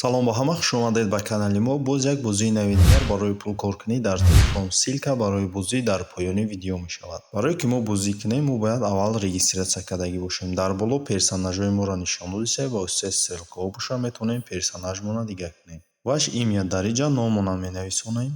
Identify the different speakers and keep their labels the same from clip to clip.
Speaker 1: Салом ба ҳама, хушомадед ба канали мо. Боз як бозии нави дигар барои пулкоркунӣ дар телефон. Ссылка барои бозӣ дар поёни видео мешавад. Барое ки мо бозӣ кунем, мо бояд аввал регистрация кардагӣ бошем. Дар боло персонажҳои моро нишон додисем, ба воситаи стрелкаҳо боша метавонем персонажмонро дигар кунем. Ваше имя, дар инҷа номонро менависонем.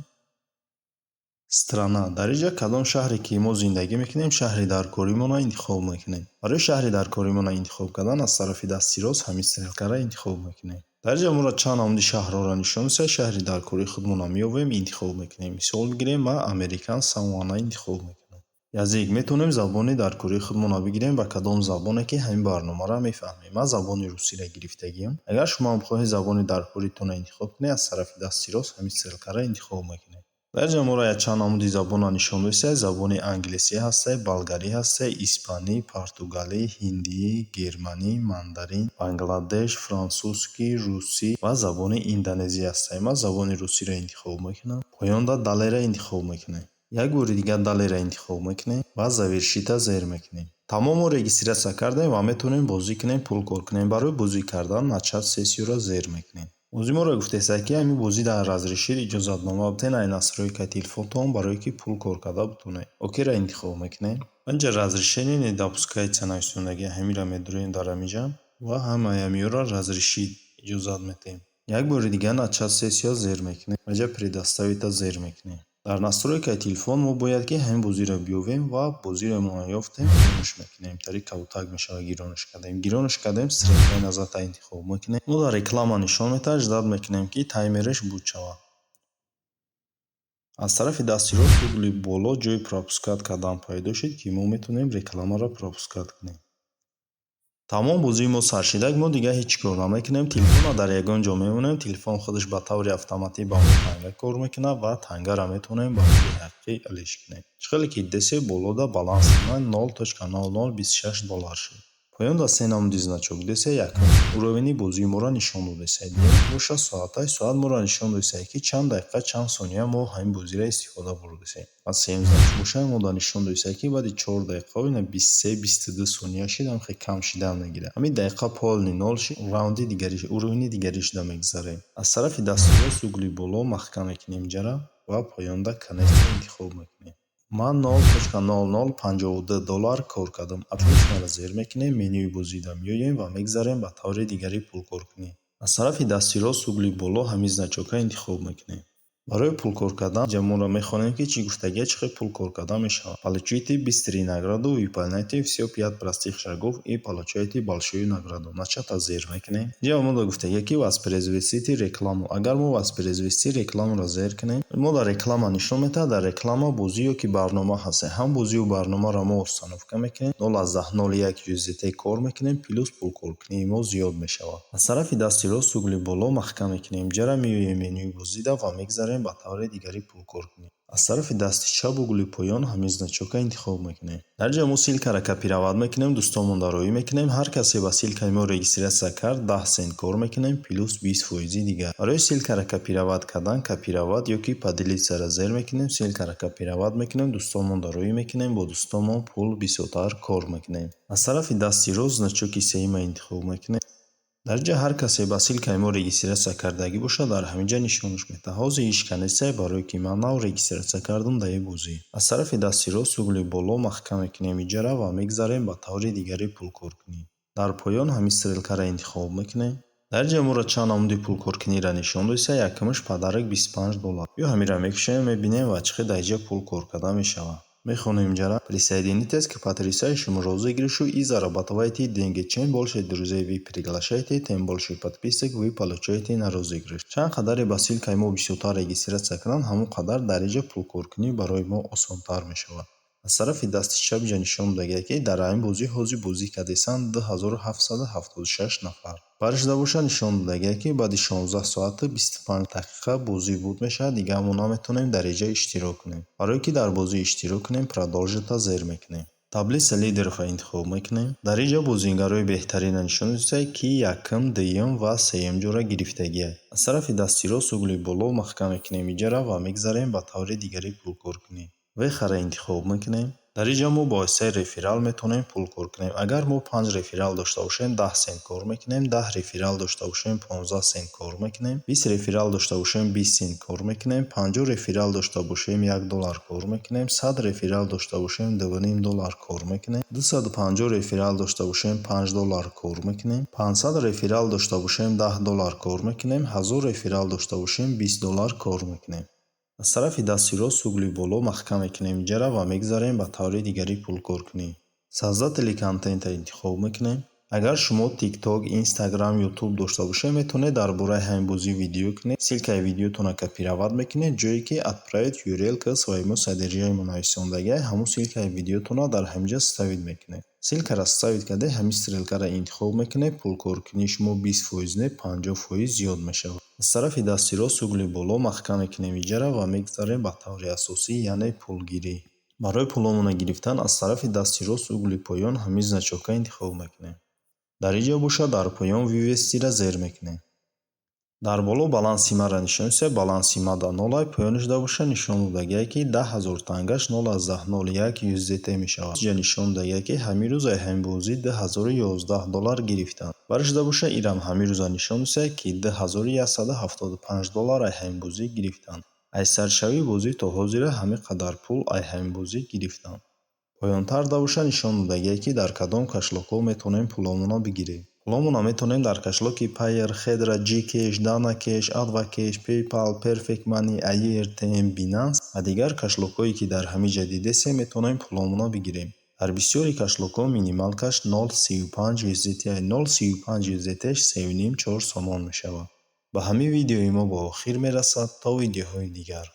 Speaker 1: Страна, дар инҷа кадом шаҳре ки мо зиндагӣ мекунем, шаҳри даркоримонро интихоб мекунем. Барои шаҳри даркоримонро интихоб кардан, аз тарафи дасти рост ҳамин стрелкаро интихоб мекунем. Дар инҷа моро чанд намуди шаҳрҳоро нишон додааст. Шаҳри даркории худмонро меёбем, интихоб мекунем. Мисол бигирем, ман Американ Самоана интихоб мекунам. Язык, метавонем забони даркории худмонро бигирем, ба кадом забоне ки ҳамин барномаро мефаҳмем. Ман забони русиро гирифтагиам. Агар шумо ҳам хоҳед забони даркоритонро интихоб кунед, аз тарафи дасти рост ҳамин стрелкаро интихоб мекунед. Дар инҷа моро якчанд намуди забонро нишон додааст. Забони англисӣ ҳастай, болгарӣ ҳастай, испанӣ, португалӣ, ҳиндӣ, германӣ, мандарин, бангладеш, французский, русӣ ва забони индонезӣ ҳастай. Ман забони русиро интихоб мекунам. Поёнда «Далее»ра интихоб мекунем. Як бори дигар «Далее»ра интихоб мекунем ва «Завершить»а зер мекунем. Тамом, мо регистрация кардем ва метавонем бозӣ кунем, пул кор кунем. Барои бозӣ кардан «Начать сессию»ро зер мекунем. Бозӣ моро гуфтааст, ки ҳамин бозӣ дар разрешить иҷозатнома битен ай настройкаи телефонтон, барое ки пул кор карда битонед. «Окей»ро интихоб мекунем. Инҷа «Разрешение не допускается» нависондагӣ, ҳаминро медурем дар ҳаминҷа ва ҳамаи ҳаминҳоро «Разрешить» иҷозат медиҳем. Як бори дигар «Начать сессия» зер мекунем. Инҷа «Предоставить»а зер мекунем. Дар настройкаи телефон мо бояд ки ҳамин бозиро биёбем ва бозиро мо ёфтем, гиронаш мекунем. Тари кабутак мешавад, гиронаш кардем. Гиронаш кардем, стрелкаи назад интихоб мекунем. Мо дар реклама нишон медиҳад, ждать мекунем, ки таймераш буд шавад. Аз тарафи дасти рост, угли боло ҷои пропускать кардан пайдо шуд, ки мо метавонем рекламаро пропускать кунем. Тамом, бозии мо сар шидак, мо дигар ҳеҷ кор намекунем. Телефонро дар ягон ҷо мемонем, телефон худаш ба таври автоматӣ ба мо танга кор мекунад ва тангаро метавонем ба пули ҳақиқӣ алиш кунем. Чӣ хеле ки десе, болода баланси ман 0.0026 доллар шуд. Поёнда се намуди значок десе: якум уровени бозии моро нишон додесай, дуюм боша соатай, соат моро нишон додесай, ки чанд дақиқа, чанд сония мо ҳамин бозиро истифода бурдесем, ва сеюм значок боша мода нишон додесай, ки баъди 4 дақиқа ина 23, 22 сония шид, ҳам хеле кам шидан мегирад. Ҳамин дақиқа полный нол шид, раунди дигари, уровени дигари шуда мегузарем. Аз тарафи дасти рост, угли боло маҳкам мекунем инҷара ва поёнда «Конец»ро интихоб мекунем. Ман 0.0052 доллар кор кардам. «Отлично»ро зер мекунем, менюи бозида меоем ва мегзарем ба таври дигари пулкоркунӣ. Аз тарафи дасти рост, угли боло ҳамин значокро интихоб мекунем. Барои пулкор кардан инҷа моро мехонем, ки чӣ гуфтагия, чӣ хел пул кор кардан мешавад. Получите быстрые награду, выполняйте все пять простых шагов и получайте большую награду. «Начать»а зер мекунем. Инҷа мода гуфтагия, ки воспроизвести рекламу. Агар мо «Воспроизвести рекламу»ро зер кунем, мо дар реклама нишон медиҳад, дар реклама бозӣ ё ки барнома ҳаст. Ҳам бозию барномаро мо установка мекунем, 0.01 USDT кор мекунем, плюс пулкоркунии мо зиёд мешавад. Аз тарафи дасти рост, угли боло маҳкам мекунем. Инҷара меоем менюи бозида ва мегзарем ба таври дигари пулкоркунӣ. Аз тарафи дасти чап, угли поён ҳамин значокро интихоб мекунем. Дар ҷо мо ссылкаро копировать мекунем, дӯстонмонро роӣ мекунем. Ҳар касе ба ссылкаи мо регистрация кард, 10 сент кор мекунем, плюс 20 фоизи дигар. Барои ссылкаро копировать кардан, «Копировать» ё ки «Поделиться»ро зер мекунем, ссылкаро копировать мекунем, дӯстонмонро роӣ мекунем, бо дӯстонмон пул бисёртар кор мекунем. Аз тарафи дасти рост значоки сеюмро интихоб мекунем. Дар ҷа ҳар касе ба ссылкаи мо регистрация кардагӣ бошад, дар ҳамин ҷа нишонаш медиҳад. Ҳозир ҳеҷ ка нестае, барое ки ман нав регистрация кардам дар ин бозӣ. Аз тарафи дасти рост, угли боло маҳкам мекунем иҷара ва мегзарем ба таври дигари пулкоркунӣ. Дар поён ҳамин стрелкаро интихоб мекунем. Дар ин ҷо моро чанд намуди пулкоркуниро нишон додиста. Якумаш подарок 25 доллар. Ё ҳаминро мекушоем, мебинем ва чӣ хел дар инҷа пул кор карда мешавад. Мехонем инҷара: «Присоединитесь к потрясающему розыгрышу и зарабатывайте деньги. Чем больше друзей вы приглашаете, тем больше подписок вы получаете на розыгрыш». Чанд қадаре ба ссылкаи мо бисёртар регистрация кунанд, ҳамон қадар дар инҷа пулкоркунӣ барои мо осонтар мешавад. Аз тарафи дасти чап инҷа нишон додагист, ки дар ҳамин бозӣ ҳозир бозӣ кардесанд 2776 нафар. Баршуда бошад, нишон додагист, ки баъди 16 соату 25 дақиқа бозӣ буд мешавад, дигар мо наметавонем дар инҷа иштирок кунем. Барое ки дар бозӣ иштирок кунем, «Продолжить»а зер мекунем. Таблица лидеров интихоб мекунем. Дар инҷа бозигарои беҳтаринро нишон додааст, ки якум, дуюм ва сеюм ҷоро гирифтагианд. Аз тарафи дасти рост, угли боло маҳкам мекунем иҷара ва мегзарем ба таври дигари пулкоркунӣ. Вехаро интихоб мекунем. Дар ин ҷо мо бо воситаи реферал метавонем пул кор кунем. Агар мо панҷ реферал дошта бошем, 10 сент кор мекунем, 10 реферал дошта бошем, 15 сент кор мекунем, 20 реферал дошта бошем, 20 сент кор мекунем, 50 реферал дошта бошем, 1 доллар кор мекунем, 100 реферал дошта бошем, 2,5 доллар кор мекунем, 250 реферал дошта бошем, 5 доллар кор мекунем, 500 реферал дошта бошем, 10 доллар кор мекунем, 1000 реферал дошта бошем, 20 доллар кор мекунем. Аз тарафи дасти рост угли боло маҳкам мекунем иҷара ва мегзарем ба таври дигари пулкоркунӣ. Создатели контента интихоб мекунем. Агар шумо ТикТок, Инстаграм, Ютуб дошта бошед, метавонед дар бораи ҳамин бозӣ видео кунед. Ссылкаи видеотонро копировать мекунед, ҷое ки «Отправить URL к своему содержимому» нависондагиа, ҳамун ссылкаи видеотонро дар ҳамин ҷо вставить мекунед. Ссылкаро вставить карда, ҳамин стрелкаро интихоб мекунед, пулкоркунии шумо 20% не, 50% зиёд мешавад. Аз тарафи дасти рост угли боло маҳкам мекунем иҷара ва мегзарем ба таври асосӣ, яъне пулгирӣ. Барои пуломона гирифтан аз тарафи дасти рост угли поён ҳамин значокка интихоб мекунем. Дар ин ҷо бошад, дар поён «Вывести»-ра зер мекунем. Дар боло баланси маро нишон медиҳад, баланси ма да нолай, поёнашда бошад, нишон додагиае, ки 10 000 тангаш 0,01 USDT мешавад. Инҷа нишон додагиае, ки ҳамин рӯз ай ҳамин бозӣ 2011 доллар гирифтам. Барашда бошад, ирам ҳамин рӯза нишон медиҳад, ки 2175 доллар ай ҳамин бозӣ гирифтам. Аз саршавии бозӣ то ҳозира ҳамин қадар пул ай ҳамин бозӣ гирифтам. Поёнтарда бошад, нишон додагиае, ки дар кадом кошелёкҳо метавонем пуломонро бигирем. Пуломонро метавонем дар кошелёки Payeer, Hedra, Gcash, DanaCash, AdvCash, PayPal, Perfect Money, AirTM, Binance ва дигар кошелёкҳое, ки дар ҳамин ҷо дидесем, метавонем пуломонро бигирем. Дар бисёри кошелёкҳо минималкаш 0,35 USDT, 0,35 USDT 3,5-4 сомон мешавад. Ба ҳамин видеои мо ба охир мерасад. То видеоҳои дигар.